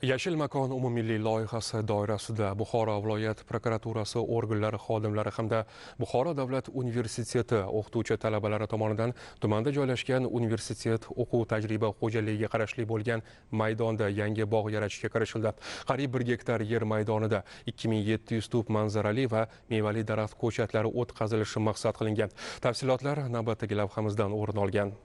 Yashil makon umummilliy loyihasi doirasida Buxoro viloyat prokuraturasi organlari xodimlari hamda Buxoro davlat universiteti o'qituvchi talabalari tomonidan tumanda joylashgan universitet o'quv tajriba xo'jaligiga qarashli bo'lgan maydonda yangi bog' yaratishga kirishildi. Qariyb 1 gektar yer maydonida 2700 tup manzarali va mevali daraxt ko'chatlari o'tqazilishi maqsad qilingan. Tafsilotlar navbatdagi lavhamizdan o'rin olgan.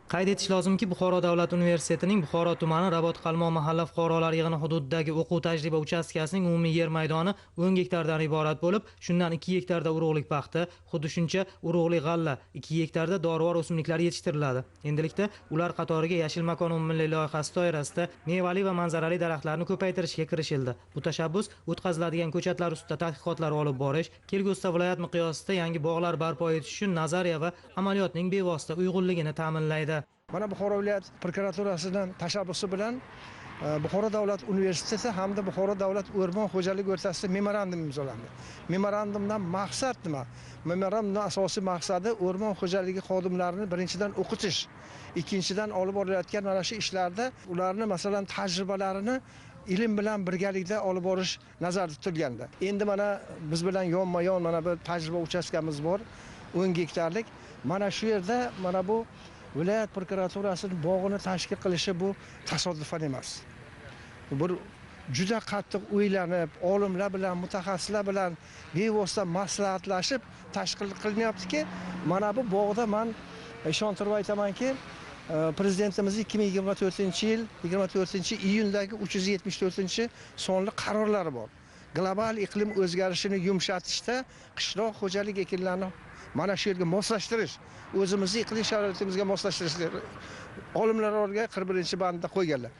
Qayd etish lozimki, Buxoro davlat universitetining Buxoro tumani Rabot Qalmo mahalla fuqarolar yig'ini hududidagi o'quv tajriba uchastkasining umumiy yer maydoni 10 gektardan iborat bo'lib, shundan 2 gektarda urug'lik paxta, xuddi shuncha urug'lik g'alla, 2 gektarda dorivor o'simliklar yetishtiriladi. Endilikda ular qatoriga Yashil makon umummilliy loyihasi doirasida mevali va manzarali daraxtlarni ko'paytirishga kirishildi. Bu tashabbus o'tkaziladigan ko'chatlar ustida tadqiqotlar olib borish, kelgusida viloyat miqyosida yangi bog'lar barpo etish uchun nazariya va amaliyotning bevosita uyg'unligini ta'minlaydi. Mana Buxoro viloyat prokuraturasining tashabbusi bilan Buxoro davlat universiteti hamda Buxoro davlat o'rmon xo'jaligi o'rtasida memorandum imzolandi. Memorandumdan maqsad nima? Memorandumning asosiy maqsadi o'rmon xo'jaligi xodimlarini birinchidan o'qitish, ikkinchidan olib borilayotgan mana shu ishlarda ularni masalan tajribalarini ilm bilan birgalikda olib borish nazarda tutilgandi. Endi mana biz bilan yonma-yon mana bir tajriba uchastkamiz bor, 10 gektarlik. Mana shu yerda mana bu viloyat prokuraturasining bog'ini tashkil qilishi bu tasodifan emas. Bir juda qattiq o'ylanib, olimlar bilan, mutaxassislar bilan bevosita maslahatlashib tashkil qilinyaptiki, mana bu bog'da men ishontirib aytamanki, prezidentimiz 2024-yil 24-iyundagi 374-sonli qarorlari bor. Global iqlim o'zgarishini yumshatishda qishloq xo'jalik ekinlarini mana shu yerga moslashtirish, o'zimizni iqlim sharoitimizga moslashtirish olimlar orga 41-bandda qo'yganlar.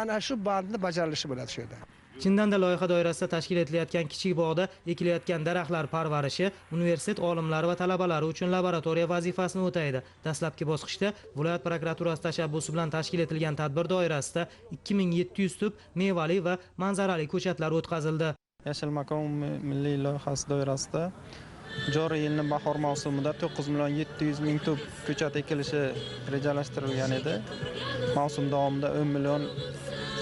Ana shu bandni bajarilishi bo'ladi shu yerda. Chindan da loyiha doirasida tashkil etilayotgan kichik bog'da ekilayotgan daraxtlar parvarishi universitet olimlari va talabalari uchun laboratoriya vazifasini o'taydi. Dastlabki bosqichda viloyat prokuraturasi tashabbusi bilan tashkil etilgan tadbir doirasida 2700 tup mevali va manzarali ko'chatlar o'tkazildi. Yashil makon milliy loyihasi doirasida joriy yilning bahor mavsumida 9 700 000 tup ko'chat ekilishi rejalashtirilgan edi. Mavsum davomida 10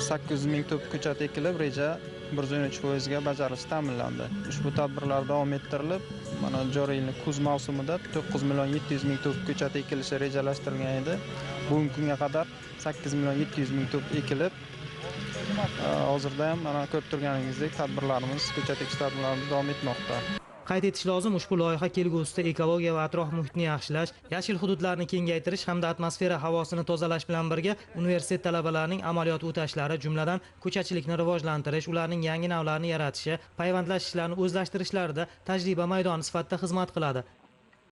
800 000 tup ko'chat ekilib, reja 113% ga bajarilishi ta'minlandi. Ushbu tadbirlar davom ettirilib, mana joriy yilning kuz mavsumida 9 700 000 tup ko'chat ekilishi rejalashtirilgan edi. Bugungi kunga qadar 8 700 000 tup ekilib, hozirda ham mana ko'rib turganingizdek tadbirlarimiz, ko'chat ekish tadbirlarimiz davom etmoqda. Qayd etish lozim, ushbu loyiha kelgusida ekologiya va atrof muhitni yaxshilash, yashil hududlarni kengaytirish hamda atmosfera havosini tozalash bilan birga universitet talabalarining amaliyot o'tashlari, jumladan ko'chatchilikni rivojlantirish, ularning yangi navlarini yaratishi, payvandlash ishlarini o'zlashtirishlarida tajriba maydoni sifatida xizmat qiladi.